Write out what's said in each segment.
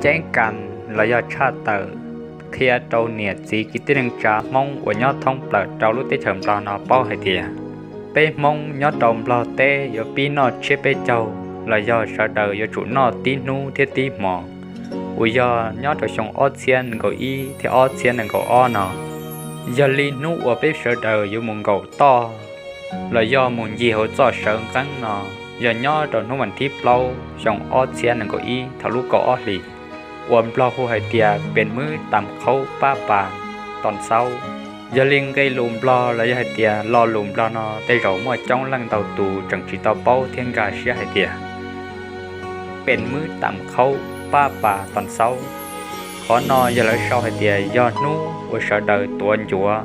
Ceeb kam los yog tshaj tawm qhia rau niam txiv kwv tij neej tsa Hmoob uas nyob thoob plaws rau lub teb chaws Nplog no paub hais tias peb Hmoob nyob rau Nplog teb yuav pib noj tsiab peb caug los yog sawv daws yuav tsum noj tib hnub thiab tib hmo, uas yog nyob rau xyoo ob txhiab nees nkaum ib thiab ob txhiab nees nkaum ob no. Yog li hnub uas peb sawv daws yuav mus nkaum toj los yog mus ncig hauv txoj sawv nqeeb no yog nyob rau hnub vas thib plaub xyoo ob txhiab nees nkaum ib thaum lub kaum ob hlis, uas Nplog hu hais tias pem mub tam khaub pab pas ton xaub. Yog li nqe lus Nplog los yog hais tias lo lus Nplog no tej zaum muaj coob leej ntau tus tseem tsis tau paub thiab nkag siab hais tias pem mub tam khaub pab pas ton xaub. Qhov no yog lawv sau hais tias yog hnub uas sawv daws tuav ncuav,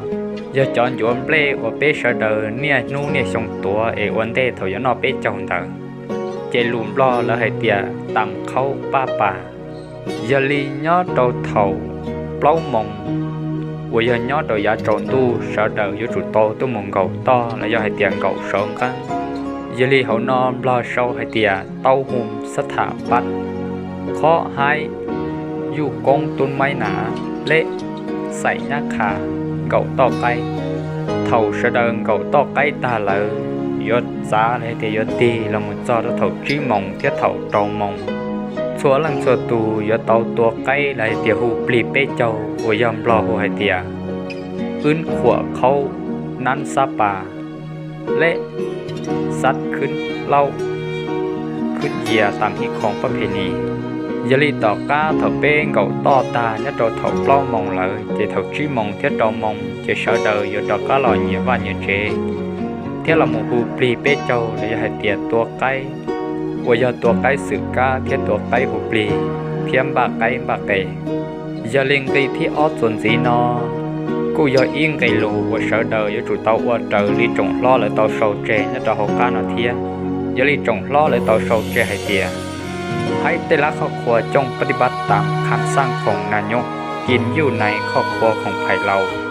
yog cov ncuav nplej uas peb sawv daws niaj hnub niaj xyoo tuav es ua ntej thaum yuav noj peb caug ntawd, ces lus Nplog lawv hais tias tam khaub pab pas. Yog li nyob rau thaum plaub moos uas yog nyob rau yav tsaus ntuj sawv daws yuav tsum tau tuaj mus nkaum toj los yog hais tias nkaum sawv nqeeb. Yog li hauv no Nplog sau hais tias tau hum xab tham pab, khob haib yuj koob tub maib nas lej, xaim nyab qha nkaum toj qaib. Thaum sawv daws nkaum toj qaib tag lawm yuav txav los hais tias yuav tig los mus txog rau thaum tsib moos thiab thaum rau moos, txhua leej txhua tus yuav tau tua qaib los hais tias hu plig peb caug uas yog Nplog hu hais tias wb khuam khaub nab xab pas lej xab khwb laub khwb yias tam ib khoom pab phem nis. Yog li tom qab thaum peb nkaum toj tag nyob rau thaum plaub moos lawm ces thaum tsib moos thiab rau moos ces sawv daws yuav rov qab los nyias vaj nyias tsev thiab los mus hu plig peb caug los yog hais tias tua qaib, uas yog tua qaib xwm kab thiab tua qaib hu plig thiab npaj qaib npaj qe. Yog li nqe thib ob txuas ntxiv no kuj yog ib nqe lus uas sawv daws yuav tsum tau ua raws li tsoom hlob lawv tau sau tseg nyob rau hauv qab no thiab. Yog li tsoom hlob lawv tau sau tseg hais tias haib tej lab khoj khua cooj pab tib pab tam kham xaj khoom nas nyob kim yuj nais khoj khua khoom phais laus